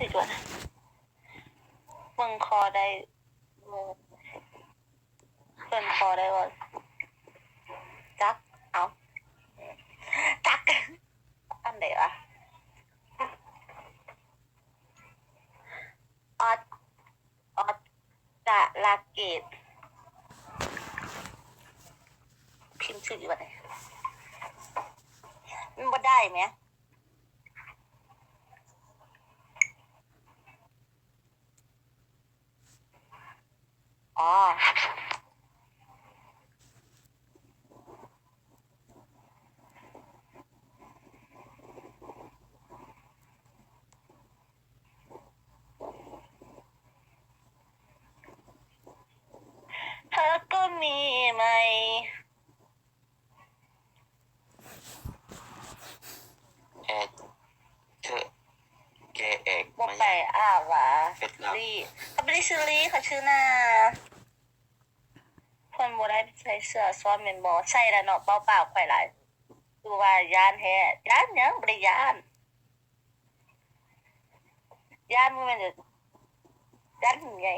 ຊິກ່ອນ ເບິ່ງຄໍໄດ້ ເບິ່ງຄໍໄດ້ບໍ່? ຈັກ ເອົາ ຈັກ ອັນໃດວະ? ອອດ ອອດຕະລະເກດ ພິມຖືກຢູ່ບໍ່ນີ້? ມັນບໍ່ໄດ້ແມ. ອໍ ເຮົາກໍມີໃໝ່. ແອດ ເທີ ແກແອກ ບໍ່ໄປ ມາຫຍັງ? ອາວາ ເຟດລັບ ລີ ເຂົາບໍ່ໄດ້ຊື່ລີ ເຂົາຊື່ນາ. ເພິ່ນບໍ່ໄດ້ໃສ່ເສື້ອຊ້ອນແມ່ນບໍ່? ໃສ່ລະເນາະ ເວົ້າປາກຂ້ອຍຫຼາຍ. ຄືວ່າຢ້ານແທ້? ຢ້ານຫຍັງ? ບໍ່ໄດ້ຢ້ານ. ຢ້ານບໍ່ແມ່ນ ຢ້ານຫູໃຫຍ່.